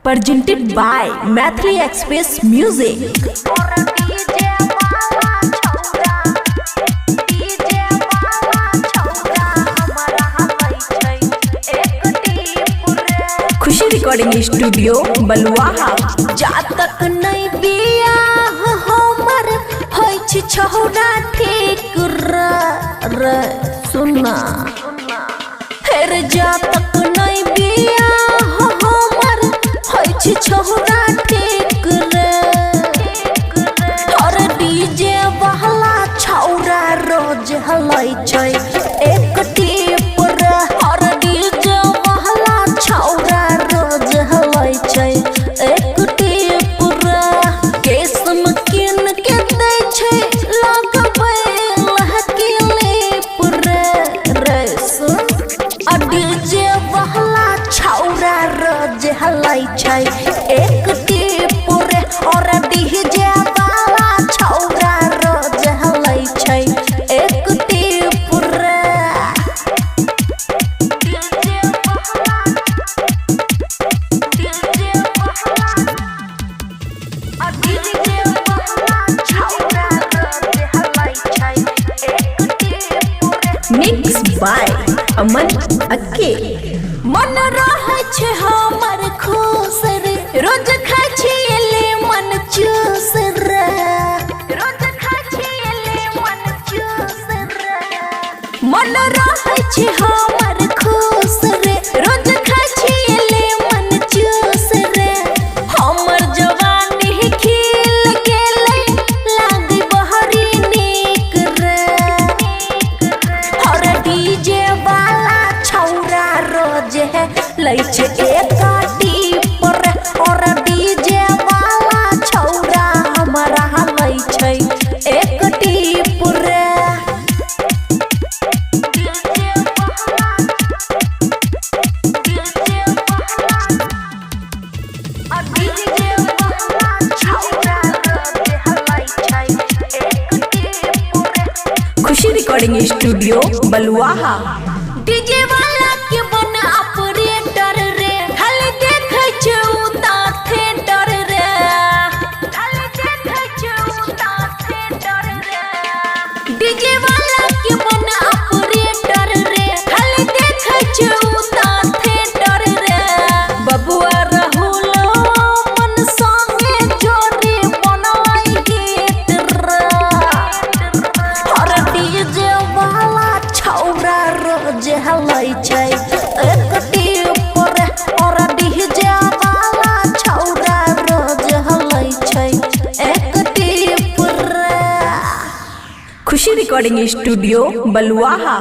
Presented by Maithili Express Music. Khushi recording studio Baluaha. जा तक नहीं बियाह हमर होइ छै छौरा ठीक रे रे सुना हेर जा तक नहीं बियाह हमर होइ छै छौरा ठीक रे और डीजे वाला छौरा रोज हलै छै एक टीप रे और डीजे वाला छौरा रोज हलै छै एक टीप रे केसम किन के दै छै लगबै लहकी लेप रे रे सुन आ डीजे वाला छौरा रोज हलै छै एक टीप रे और डीजे वाला छौरा रोज हलै छै एक टीप रे डीजे वाला डीजे वाला आ डीजे वाला छौरा रोज हलै छै एक टीप रे। मिक्स बाय अमन अक्के। मन रहै छै हमर खुश रे रोज खाइ छियै मन चूस रे रोज खाइ छियै मन चूस रे मन रहै छै हमर खुश रे रोज खाइ छियै मन चूस रे हमर जवानी खिल गेलै लागी बहरी नीक रे और डीजे वाला छौरा रोज है लै छै एक टीप रे और डीजे वाला छौरा हमरा लै छै एक टीप रे डीजे वाला डीजे वाला आ डीजे वाला छौरा रोज हलै छै एक टीप रे। खुशी रिकॉर्डिंग स्टूडियो बलुआहा। डीजे वाला के बन ऑपरेटर रे खाली देखै छै उ ता थिएटर रे खाली देखै छै उ ता थिएटर रे डीजे वाला के बन ऑपरेटर रे खाली देखै छै उ ता थिएटर रे बबुआ राहुल मन संगे जोड़ी बनवाई गीत रे और डीजे वाला छौरा रोज हलै छै एक टीप रे और डीजे वाला छौरा रोज हलै छै एक टीप रे। खुशी रिकॉर्डिंग स्टूडियो बलुआहा।